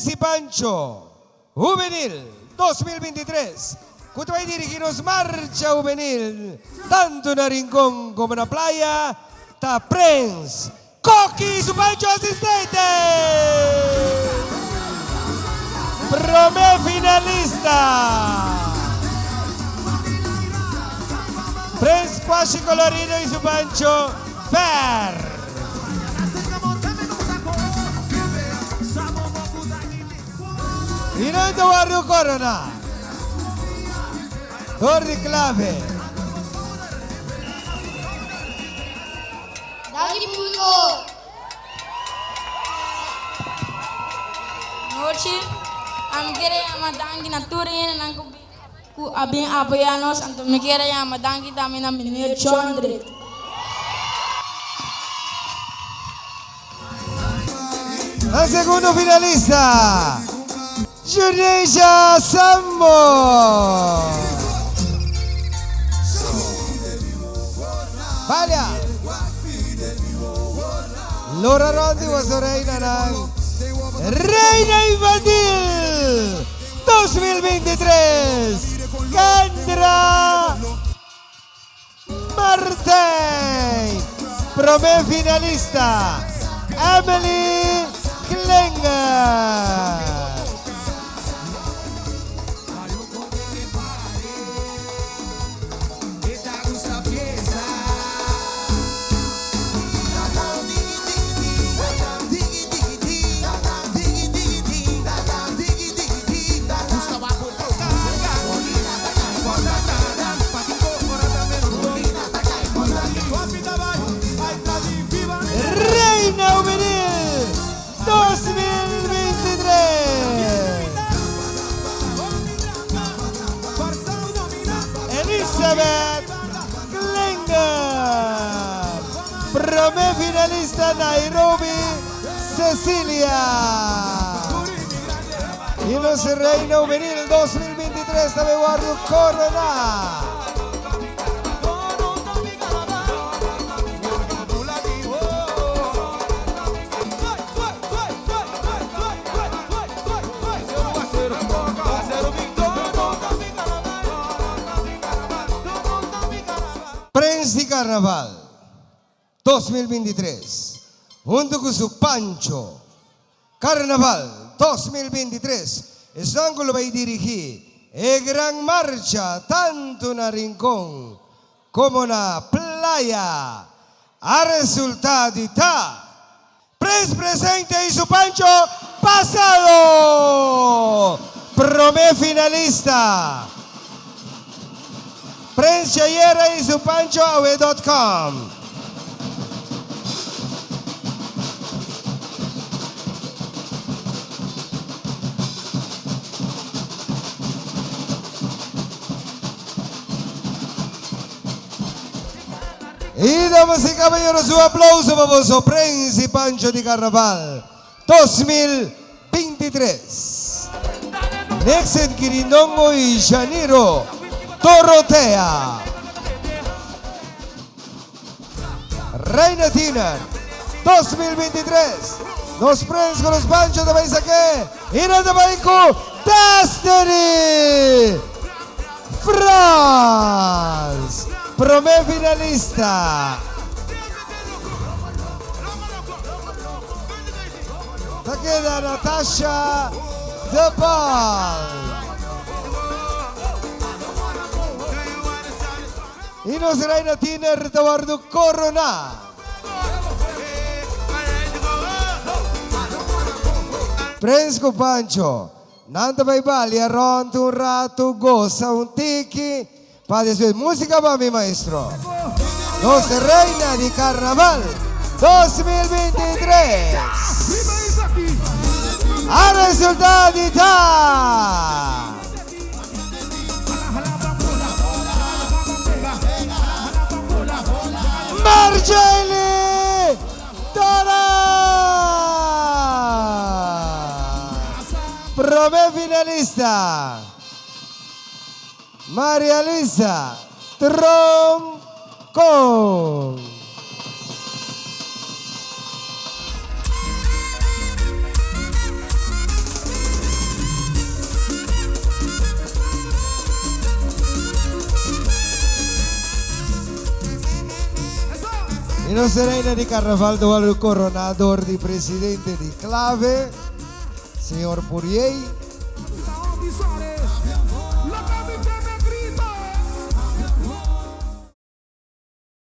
Prens y Pancho Hubenil 2023 ku ta bai dirigi nos marcha hubenil tantu na Rincon komo na Playa ta Prens Koki y su Pancho asistente! Prome finalista! Prens Kwashi Colorido y su Pancho Fer. Y nan ta wordo corona door di clave. Danki públiko. Nochi, ami kier a yama danki na tur e hendenan ku ku a bin apoyá nos, anto mi kier a yama danki tambe na Meneer Chondrick. Na segundo finalista, Juneisha Sambo. Balia. Lora Rondi was reina nan. Reina Infantil 2023. Kendra Martijn. Prome finalista Emily Klinger. Reina Juvenil 2023. Elizabeth Klinger. Prome finalista Nairobi Cecilia. Y nos Reina Juvenil 2023 ta bay wordo corona. Prens di Carnaval 2023 hunto cu su Pancho Carnaval 2023 esnan cu lo bay dirigi e gran marcha tanto na Rincon como na Playa a resulta di ta Prens presente y su Pancho pasado! Prome finalista Prens Chayera y su Pancho awe dot com. Y damas y caballeros un aplauso pa boso Prens y Pancho di Carnaval 2023. Nexen Quirindongo y Janiro Dorotea. Reina Tiner 2023. Nos Prens cu nos Pancho ta bay sake y nan ta bay cu Destiny Frans, prome finalista. Ta keda Natasha de Bal. Y nos Reina Tiner ta wordo corona. Prens cu Pancho Nan ta bai balia rond un rato, goza un tiki, pa despues musica pa mi maestro. Nos reina di carnaval 2023 a resulta di ta. Marjely Dora! Prome finalista, Maria Luisa Troncon. Y nos reina di carnaval ta wordo corona door di presidente di Clave, señor Puriey.